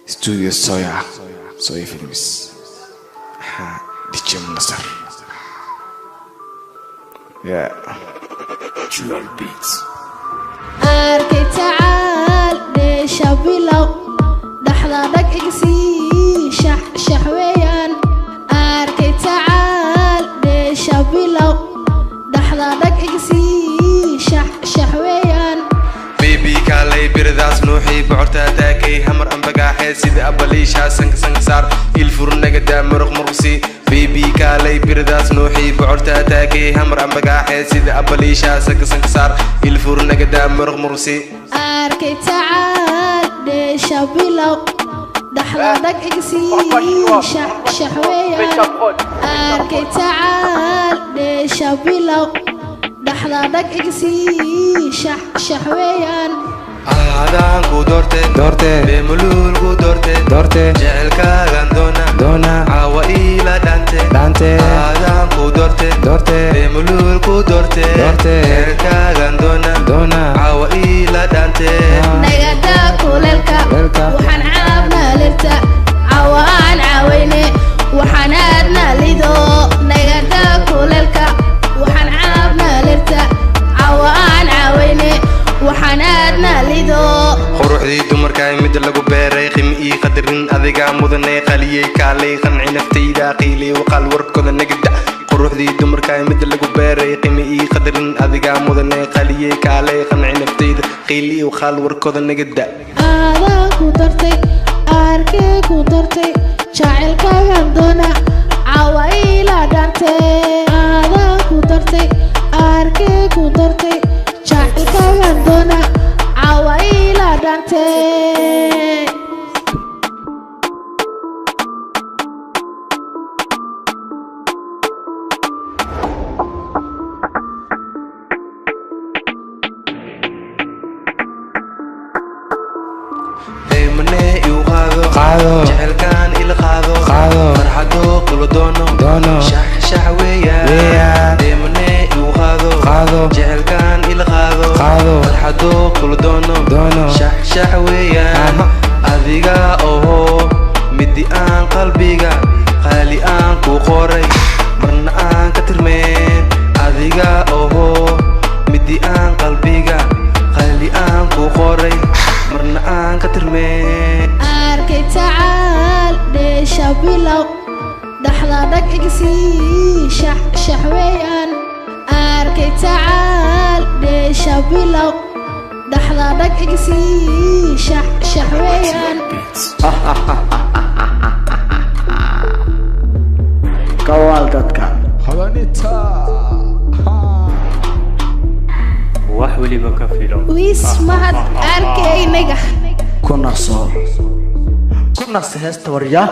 Studio Soya, Soya Films, DJ Munasar. Yeah. Jewel Beats. Arkay tacaal, dheesha bilow, dhaxda dhag igsii, shax shax weeyaan. Arkay tacaal, dheesha bilow, dhaxda dhag igsii, shax shax weeyaan. Baby, kaalay, biradaas nuuxii, bocortaa taakay, hamar ambagaaxee, sida abaliishaa, sanka sanka saar, ilfur nagadaa, muruq muruqsi. Baby, kaalay, biradaas nuuxii, bocortaa taakay, hamar ambagaaxee, sida abaliishaa, sanka sanka saar, ilfur nagadaa, muruq muruqsi. Arkay tacaal, dheesha bilow, dhaxda dhag igsii, shax shax weeyaan. Arkay tacaal, dheesha bilow, dhaxda dhag igsii, shax shax weeyaan. Aadaan ku doorte. Doorte. Beemuluul ku doorte. Doorte. Jecelkaagan doona. Doona. Caawa iila dhaante. Dhaante. Aadaan ku doorte. Doorte. Beemuluul ku doorte. Doorte. Jecelkaagan doona. Doona. Caawa iila dhaante. Nagadaa kuleelka. Kuleelka. Waxaan caabnaa lirta, cawa aan caawayne, waxaan aadnaa lido. Nagadaa kuleelka, waxaan caabnaa lirta, cawa aan caawayne, waxaan aadnaa lido. Quruxdii dumarkaa midda lagu beeray, qimi ii qadarin adigaa mudanay, qaliyey, kaalay, qanci naftayda, qiilay waqaal, warkooda nagada. Quruxdii dumarkaa midda lagu beeray, qimi ii qadarin adigaa mudanay, qaliyey, kaalay, qanci naftayda, qiili waqaal, warkooda nagada. Aadaan ku dartay, arkee ku dartay, jacaylkaagan doona, cawa ila dhante. Aadaan ku dartay, arkee ku dartay, jacaylkaagan doona, cawa ila dhante. Daymane iu qaado. Qaado. Jecelkaan ila qaado. Qaado. Farxado kula doono. Doono. Shax shax weeyaan. Weeyaan. Daymane iu qaado. Qaado. Jecelkaan ila qaado. Qaado. Farxado kula doono. Doono. Shax shax weeyaan. Adiga oho midi aan qalbiga qaali aan ku qoray, marna aan ka tirmeen. Adiga oho midi aan qalbiga qaali aan ku qoray, marna aan ka tirmeen. Arkay tacaal, dheesha bilow, dhaxda dhag igsii, shax shax weeyaan. Arkay tacaal, dheesha bilow, dhaxda dhag igsii, shax shax weeyaan. Beats. Kawaal dadka. Hadanita. Wax weliba ka filo. Wiis mahad arkaynaga. Ku naso, ku naso heesta, waryaa.